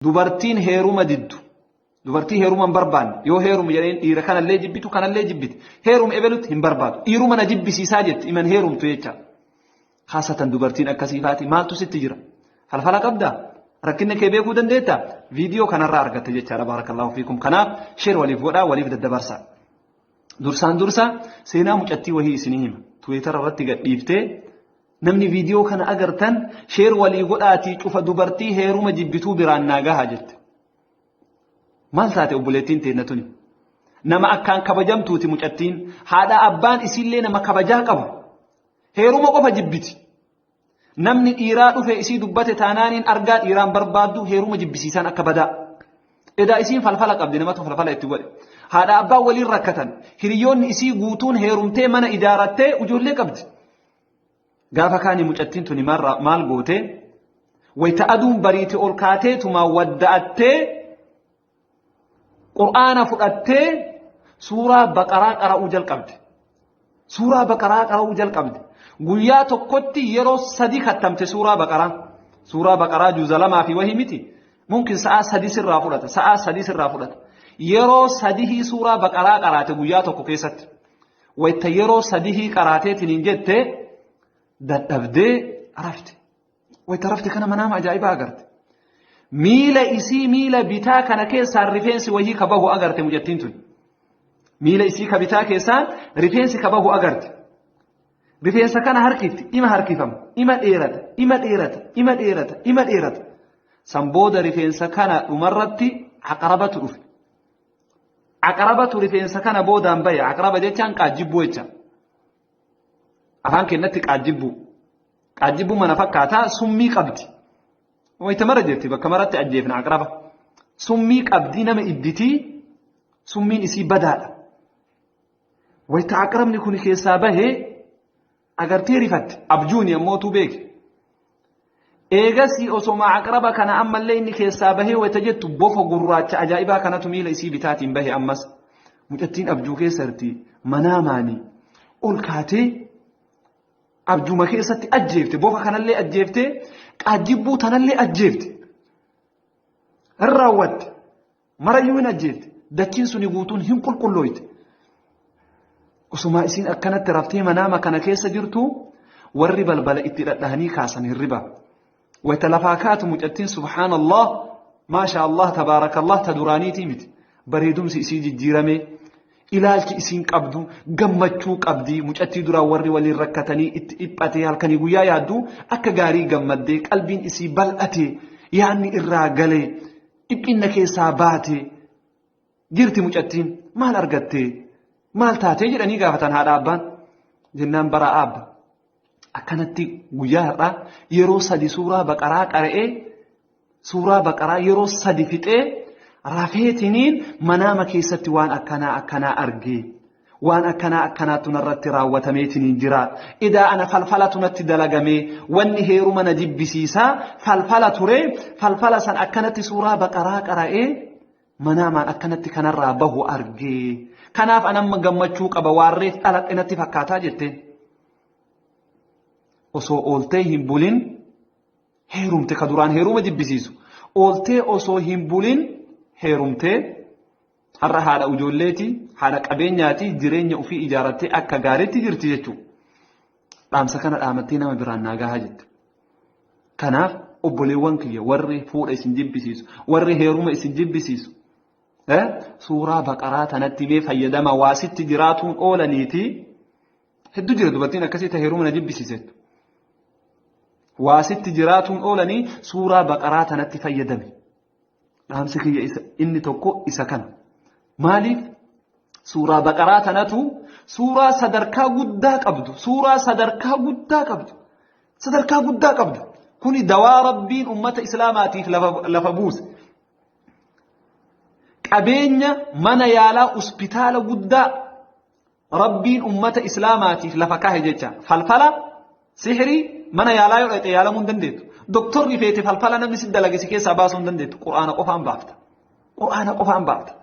Dubartiin heeruma diddu. Dubartii heeruma hin barbaanne yoo heerumu jedheen dhiira kanallee jibbitu kanallee jibbiti. Heeruma ebelutti hin barbaadu. Dhiiruma na jibbisiisaa jetti iman heerumtu jecha. Haasatan dubartiin akkasii faati maaltu sitti jira? Falfala qabdaa? Rakkinna kee beekuu dandeettaa? Viidiyoo kanarraa argatte jechaadha baarakallahu fiikum. Kanaaf share waliif godhaa waliif daddabarsaa. Dursaan dursa seenaa mucattii wahii isinii hima. Tiwiitara irratti gadhiiftee namni viidiyoo kana agartan share walii godhaatii cufa dubartii heeruma jibbituu biraan naa gahaa jette. Maal taate obboleettiin teenna tuni? Nama akkaan kabajamtuuti mucattiin. Haadha abbaan isiillee nama kabajaa qabu. Heeruma qofa jibbiti. Namni dhiiraa dhufe isii dubbate taanaaniin argaa dhiiraan barbaaddu heeruma jibbisiisaan akka badaa. Edaa isiin falfala qabdi namatu falfala itti godhe. Haadha abbaan waliin rakkatan. Hiriyoonni isii guutuun heerumtee mana ijaarattee ijoollee qabdi. Gaafa kaanii mucattiin tuni maal goote? Wayita aduun bariite ol kaateetuma wadda'attee Qur'aana fudhattee suuraa Baqaraa qara'uu jalqabde. Suuraa Baqaraa qara'uu jalqabde. Guyyaa tokkotti yeroo sadi kattamte suuraa Baqaraa. Suuraa Baqaraa juuza lamaa fi wahii miti. Mumkin sa'aa sadi sirraa fudhata. Sa'aa sadi sirraa fudhata. Yeroo sadihii suuraa Baqaraa qaraate guyyaa tokko keessatti. Wayita yeroo sadihii qaraateetiin hin jette dadhabdee rafte. Wayita rafte kana manaama ajaa'ibaa agarte. Miila isii miila bitaa kana keessaan rifeensi wayii ka bahu agarte mucattiin tun. Miila isii ka bitaa keessaan rifeensi ka bahu agarte. Rifeensa kana harkifti ima harkifama ima dheerata ima dheerata ima dheerata ima dheerata. San booda rifeensa kana dhumarratti aqrabatu dhufe. Aqrabatu rifeensa kana boodaan bahe. Aqraba jechaan qaajjibbuu jecha. Afaan keenyatti qaajjibbuu. Qaajjibbuu mana fakkaataa summii qabdi. Wayita mara jirti bakka maratti ajjeefna aqraba. Summii qabdii nama idditii summiin isii badaadha. Wayita aqrabni kun keessaa bahee agartee rifatte abjuuni ammootuu beeki. Eegasii osoma aqraba kana ammallee inni keessaa bahee wayita jettu bofa gurraacha ajaa'ibaa kanatu miila isii bitaatiin bahe ammas. Mucattiin abjuu keessa jirti manaamaanii ol kaatee abjuma keessatti ajjeefte bofa kanallee ajjeefte qaajjibbuu tanallee ajjeefte. Hin raawwatte. Marayyuu hin ajjeefte. Dachiin suni guutuun hin qulqullooyte. Osumaa isiin akkanatti raftee manaama kana keessa jirtu warri balbala itti dhadhahanii kaasan hirriba. Wayta lafaa kaatu mucattiin subhaanallah maasha Allah tabaarakallah ta duraaniitii miti. Bareedumsi isii jijjiirame ilaalchi isiin qabdu gammachuu qabdi mucattii duraan warri waliin rakkatanii itti dhiphatee halkanii guyyaa yaaddu akka gaarii gammaddee qalbiin isii bal'ate yaadni irraa galee dhiphinna keessaa baate jirti mucattiin maal argatte maal taatee jedhanii gaafatan haadha abbaan jennaan bara abba akkanatti guyyaa har'aa yeroo sadi suuraa Baqaraa qara'ee suuraa Baqaraa yeroo sadi fixee rafeetiniin manaama keessatti waan akkanaa akkanaa argee waan akkanaa akkanaatu narratti raawwatameetiniin jira. Idaa ana falfalatu natti dalagamee wanni heeruma na jibbisiisaa falfala ture falfala san akkanatti suuraa Baqaraa qara'ee manaamaan akkanatti kanarraa bahu argee. Kanaaf an amma gammachuu qaba waarreef dhaladhe natti fakkaataa jetteen. Osoo ooltee hin bulin heerumte ka duraan heeruma jibbisiisu. Ooltee osoo hin bulin heerumtee har'a haadha ijoolleeti, haadha qabeenyaati, jireenya ofii ijaarrattee akka gaariitti jirti jechuudha. Dhaamsa kana dhaamattee nama biraan naa gahaa jette. Kanaaf obboleewwan kiyya warri fuudha isin jibbisiisu, warri heeruma isin jibbisiisu, suuraa Baqaraa tanatti mee fayyadama waasitti jiraatuun oolaniiti. Hedduu jira dubartiin akkasii ta heeruma na jibbisiisettu. Waasitti jiraatuun oolanii suuraa Baqaraa tanatti fayyadame. Dhaamsi kiyya inni tokko isa kana. Maaliif? Suuraa Baqaraa tanatu suuraa sadarkaa guddaa qabdu. Suuraa sadarkaa guddaa qabdu. Sadarkaa guddaa qabdu. Kuni dawaa Rabbiin ummata Islaamaatiif lafa buuse. Qabeenya mana yaalaa hospitaala guddaa Rabbiin ummata Islaamaatiif lafa kaahe jecha. Falfala sihrii mana yaalaa yoo dhaqxe yaalamuu hin dandeettu. Doktorri feete falfala namni si dalage si keessaa baasuu hin dandeettu. Qur'aana qofaan baafta. Qur'aana qofaan baafta.